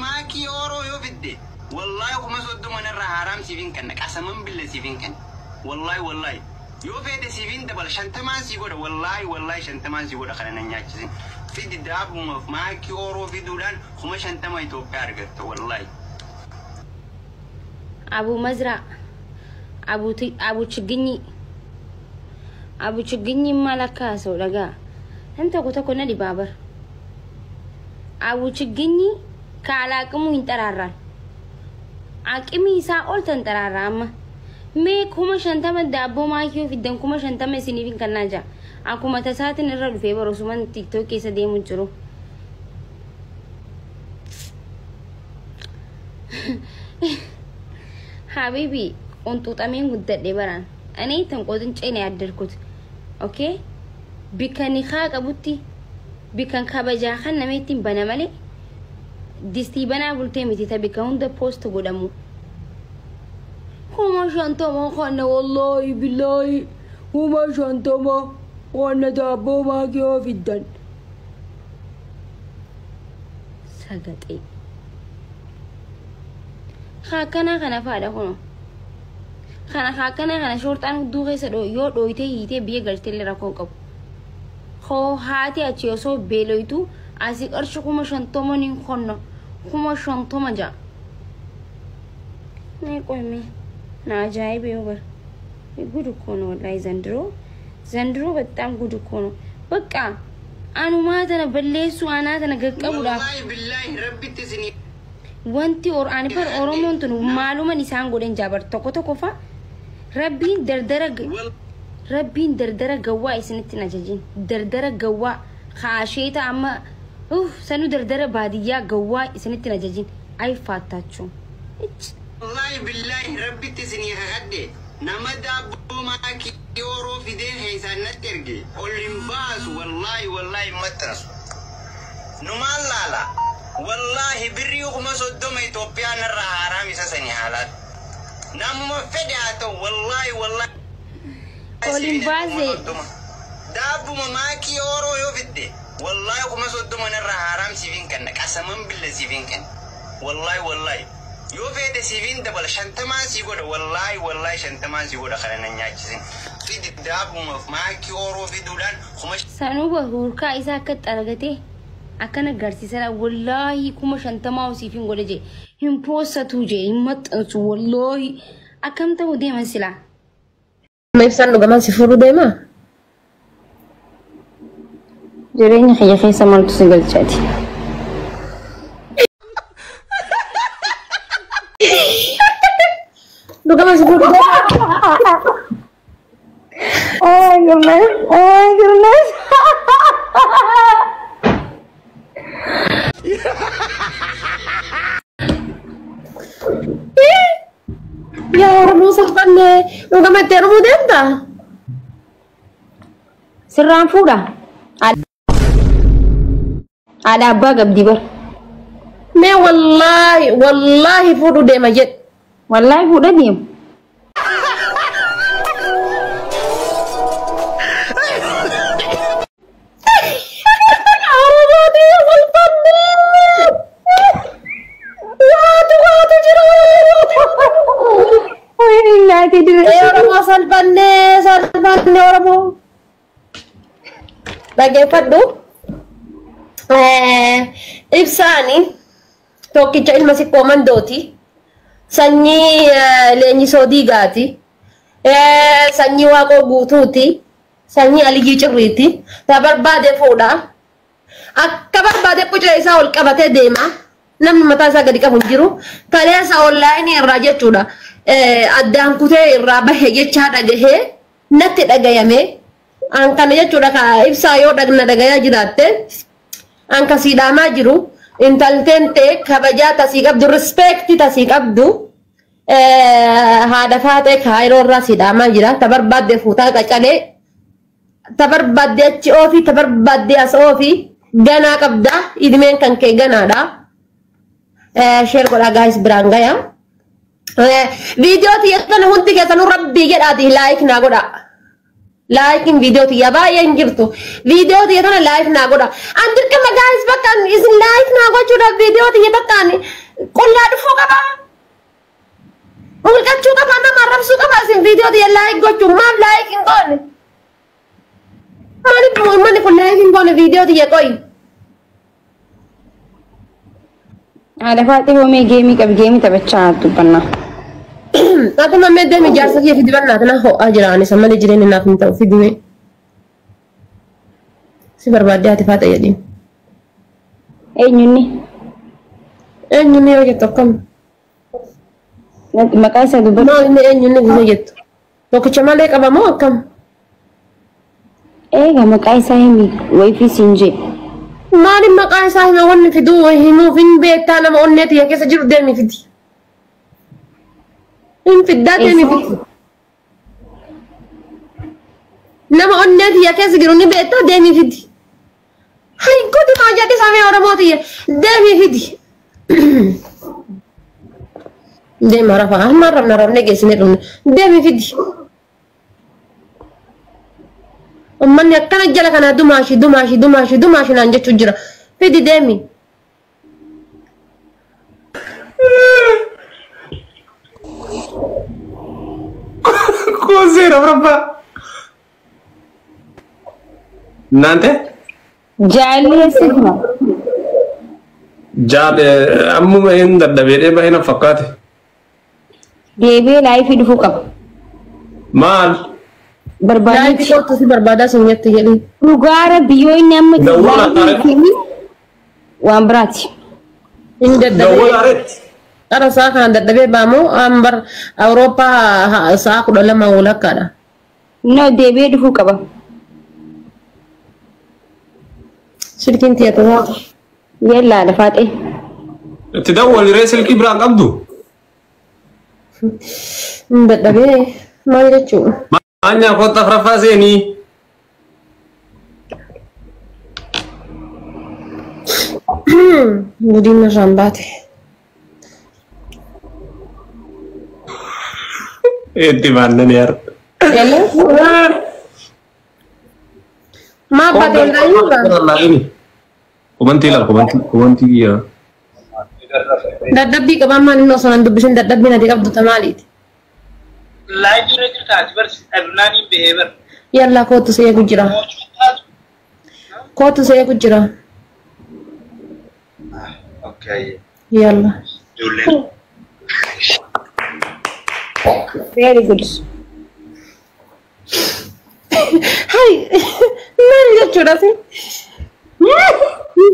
Maakii ooroo yoo fidde, wallaahi 30,000 narraa haaraam siif hin kenna. Qasaman billa siif hin kenna. Wallaahi, wallaahi, yoo feete siif hin dabala, 50n sii godha. Wallaahi, wallaahi, 50n sii godha. Kana nan nyaachisin. Fidi daabuma maakii ooroo fiduudhaan 50,000 Itoophiyaa argatta, wallaahi. Abu Mazraa, Abu Chiginyi, Abu Chiginyi maal akka haasa'u dhagaa. Namni tokko tokko na dhibaa bar. Abu Chiginyi kaalaaqimuu hin xaraarraan. Aqimii isaa ol tan xaraarraa amma. Mee 50,000 daabboo maakii yoo fiddan 50,000 isiniif hin kannaa jira. Akkuma tasaatiin irra dhufee barosuman TikTok keessa deemu jiru. Habibi, qunxuuxameen guddadhe baraan. Ani tan qoxin ne ያደርኩት okay, bikka nikaa qabutti, bikkan kabajaa kan nama ittiin bana malee distii banaa bultee miti ta bikka hunda post godhamu. 50,000 kana, wallaahi billaahi, 50,000 kana daabboo maakii yoo fiddan. Sagaxee. Akkanaa kana faadha kunoo. Kana akkanaa kana shoorxaan hudduu keessa yoo dhooytee hiitee biyya galteellee rakkoo qabu. Hoo haati achi osoo beeloytu asii qarshii 50,000 niin konna, 50,000 ja'a. Nee qoyme na ajaa'iba yoo bar. ጉድ እኮ ነው ወላሂ ዘንድሮ፣ ዘንድሮ በጣም ጉድ እኮ ነው። በቃ anumaa tana balleessuu anaa tana qaqqabuudhaaf. Wallaahi billaahi, rabbitti isinii Wanti ani bar Oromoon tun maaluman isaan godhan jaabar tokko tokko fa rabbiin dardara rabbiin dardara gawwaa isinitti hin ajajin, dardara gawwaa kaasheeta amma uff sanu dardara baadiyyaa gawwaa isinitti hin ajajin ay faattaachuu. Wallaahi billaahi, rabbitti isinii kakadhe, nama daabboo maakii ooroo fidee keessaan natti erge ol hin baasu. Wallaahi, wallaahi, hin maxxansu. Numaan laala, wallaahi, birrii 30,000 Itoophiyaa narraa haaraam isa sanii haalaat namuma fedhe haa ta'u, wallaahi, wallaahi. Ol hin baase. Daabbuma maakii ooroo yoo fidde, wallaahi, 30,000 narraa haaraam siif hin kenna. Qasaman billa siif hin kenna. Wallaahi, wallaahi, yoo feete siif hin dabala, 50n sii godha. Wallaahi, wallaahi, 50n sii godha. Kana nan nyaachisin. Fidi daabuma maakii ooroo fiduudhaan kuma Sanuu hurkaa isaa akka xaragatee akkana garsiisana, wallaahi, 50,000 siif hin godhe jee hin poosatu jee hin maxxansu, wallaahi, akkam ta'uu deeman silaa. Amma ibsaan dhugamaan si fuudhuu deemaa? Jireenya kiyya keessa maaltu si galchaati? Dhugamaan si fuudhuu deemaa? Oh my goodness! Oh my goodness! Yaa Oromoo salphannee, dhugama itti heerumuu deemtaa? Sirraan fuudha. Haadha abbaa qabdi bar. Mee wallaahi, wallaahi fuudhuu deema jedhe. Wallaahi fuudha deema. Oromootii salphannee! Waatu waatu jira. Wayini naati Ee dira. Oromoo salphannee, salphannee Oromoo. Dhaggeeffadhu. Ibsaani tokkicha ilma siqqoo mandooti. Sanyii leenjisoo diigaati. Sanyii waaqoo guutuuti. Sanyii aliyyii cirriiti. Ta barbaade fuudha. Akka barbaade qucee isaa ol qabatee deema. Namni mataa isaa gadi qabu hin jiru. Kaleessa onlaayinii irraa jechuudha. Addaan kutee irraa bahe jechaa dhagahee natti dhagayame. An kana jechuudha ka ibsaa yoo dhagna dhagayaa jiraatte. An kasii dhaamaa jiru. Intalteen ta'e kabajaa tasii qabdu, respect tasii qabdu. Haadha faatee kaayiroo irraa si dhaamaa jira. Ta barbaadde fuutaa qacalee. Ta barbaadde achi oofi, ta barbaadde as oofi. Ganaa qabda. Idimeen kan kee ganaadha. Share godhaa guys, biraan gaya. Viidiyoo xiyya kana hundi keessanuu rabbii jedhaati like naa godhaa. Laayikiin viidiyoo tiyya baay'ee hin jirtu. Viidiyoo tiyya tana like naa godha. An dirqama guys bakka isin like naa gochuudhaaf viidiyoo tiyya bakka ani qullaa dhufuu qaba. Mul'achuu qaba, nama arrabsuu qaba isin viidiyoo tiyya like gochuun maaf like hin goone? Maaliif uummanni kun like hin goone viidiyoo tiyya qoyi? Haadha Faaxee hoomee geemii qabi geemii taphachaa dubbannaa. Ati mammee deemi jaarsa kiyya fidi barnaata na ho'aa jira ani isa malee jireenya naaf hin ta'u fidime. Si barbaaddee ati Faaxee jedhiin. Eenyunni? Eenyunni yoo jettu akkam? Maqaa isaa dubbatu. Maal inni eenyunni gisee jettu? Tokkicha malee qaba moo akkam? Eega maqaa isaa himi wayifii siin jee. Maaliin maqaa isaa hima wanni fiduu himuuf hin beektaa nama onnee tiyya keessa jiru deemi fidi. Hin fiddaa deemi fidi. Nama onnee tiyya keessa jiru ni beektaa deemi fidi. Hay godi maa jedhi samee Oromoo tiyya deemi fidi. Deema rafa amma rabna rabne geessine dhumne deemi fidi. Uummanni akkana jala kanaa dumaashi dumaashi dumaashi dumaashi naan jechuu jira. Fidi deemi. Cos'era proprio? Nante? Jaalli eessa jira? Jaal ammuma hin dadhabee baay'ina fakkaate. Deebi'ee laayifii dhufuu qaba. Maal? Barbaadee. Laayifii kootu si barbaadaa sun jette jedhi. Dhugaa rabbi yoo inni amma Dawwala taare. waan biraati. Hin dadhabee. Dawwala aretti. Qara sa'a kana dadhabee baamoo ambar Awurooppaa sa'a 12 walakkaadha. No deebi'ee dhufuu qaba. Silkiin tiyya tumaa. Yallaa lafaaxee. Itti dawwali ree silkii biraan qabdu. Hin dadhabee maal jechuudha? Maanyaa kottu afuraffaa seenii. Gudiin irraan baate. Itti baannani har'a. Maa baate ol dhaayuudha? Kumantii ilaal kumantii kumantii. Dadhabbii qabaan maal inni osoo nan dubbisin dadhabbiin ati qabdu maaliiti? Laayifii irra jirta ati bar dhabnaan bahee bar. Yallaa kootu si eegu jira. Kootu si eegu jira. Okay. Yalla. Ijoolleen. Very good. Hai maal jechuudha si?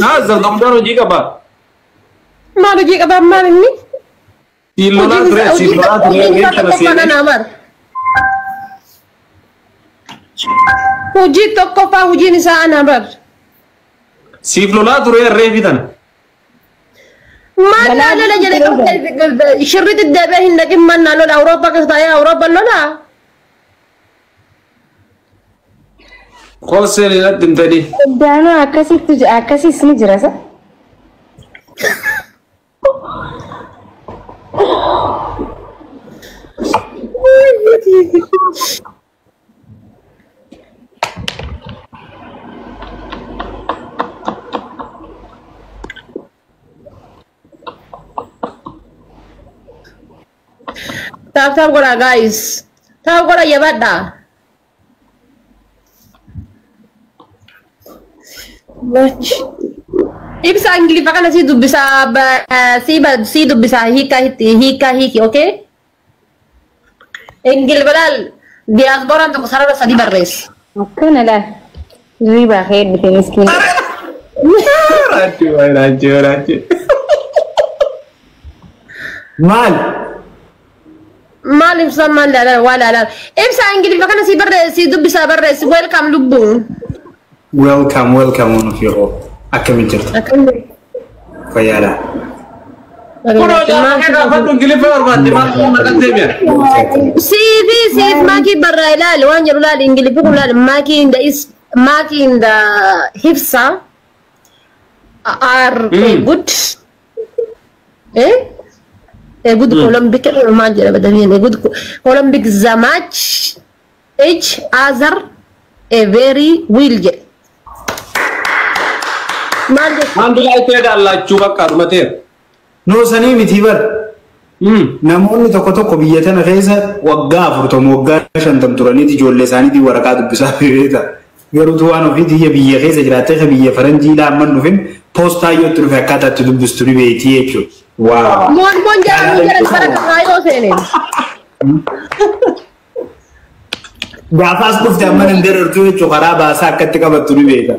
Naa zaldamdaan hojii qaba. Maal hojii qabaan maal inni? Siin lolaa ture siin lolaa ture Hojii isaa reef kana tokkoffaa seenee. nan amar. Hojii tokkoffaa hojiin isaa ana bar. Siif lolaa ture reefi tana. Maal naa lola jedhee shirriitti deebi'ee hin dhaqin maal naa lola Awurooppaa keessa taa'ee Awurooppaa lola. Kooseen irratti hin ta'ini. Daanoo akkasitti akkasis ni jira sa? Tap tap godhaa guys. Tap godhaa jabadhaa. Ibsa Ingiliffa kana si dubbisaa si dubbisaa hiika hiika hiiki okay? Ingiliffa laal diyaaspooraan tokko sarara sadi barreessa. Akkana laal. Hirribaa ka'ee dhufe miskiina. Raachuu raachuu raachuu. Maal? Maal ibsa maal laala waa laala. Ibsa Ingiliffa kana si barreessi dubbisaa barreessi welcome lubbuun. Welcome, welcome one of your akkamiin jirtu? Akkam Fayyaadha. Kunoo jaarraa gaafadhu Ingiliffa barbaadde maal kun maqaan deebi'a. Siifi siif maakii barraa ilaali waan jedhu ilaali Ingiliffi kun ilaali maakii in the is maakii in the hifsa are a good eh a good Olympic maal jedha badameen a good Olympic the match each other a very well jedhe. Maal jechuudha? Maal biraa itti daallachuu bakka dhumateera. Noo sanii miti bar. Namoonni tokko tokko biyya tana keessa waggaa 40 waggaa 50 turaniiti ijoollee isaaniitiin waraqaa dubbisaa beekta. Garuu waan ofii biyya keessa jiraattee biyya faranjii laamman dhufin poostaa yoo itti dhufe akkaataa itti dubbistu ni beekti jechuudha. Waaw. Moon moon jedhamu jedhan bara kaayoo seeneen. Gaafaas dhufte amma nan darartuu jechuudha karaa baasaa akkatti qabattu ni beeka.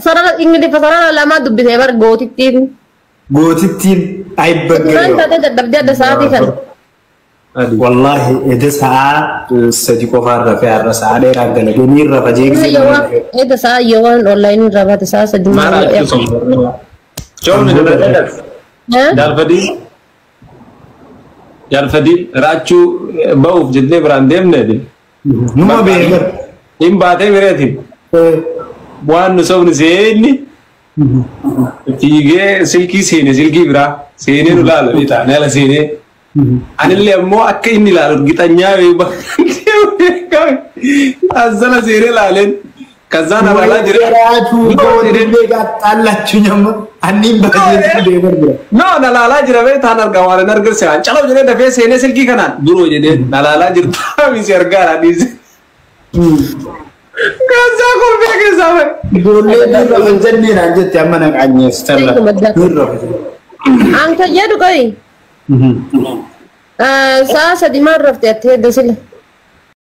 Sarara Ingiliffa sarara lama dubbisee bar gootittiin. Gootittiin ayibba Duraan taatee dadhabdee adda sa'aatii kana. Wallaahi eda sa'aa 3 qofaan rafee har'a sa'aa dheeraa dalagee ni rafa jeeqsee. Eda sa'aa yoo waan onlaayinii irraa baate sa'aa 3 maal. Jaalfadii Jaalfadii raachuu ba'uuf jennee biraan deemne. Numa beekar. Hin baatee bireeti. Waan nu sobni seenni fiigee silkii seene silkii biraa seenee nu laala ni ta'a ala seenee. Anillee ammoo akka inni ilaalu gixanyaa beekaa asala seenee laaleen kazzaan alaalaa jira. No nalaalaa jira bee taan argaa waan hin argirse waan calaw jedhee dafee seenee silkii kanaan duroo jedhee nalaalaa jirtaa misi argaadhaa dhiise. Kazzaa kolfee keessaa ba'e. Ijoollee nurra hin jennee naan jette amma na qaanyeessitalla. Nurra. Anka jedhu qoyi. Sa'a 3 maal rafte ati hedda sila.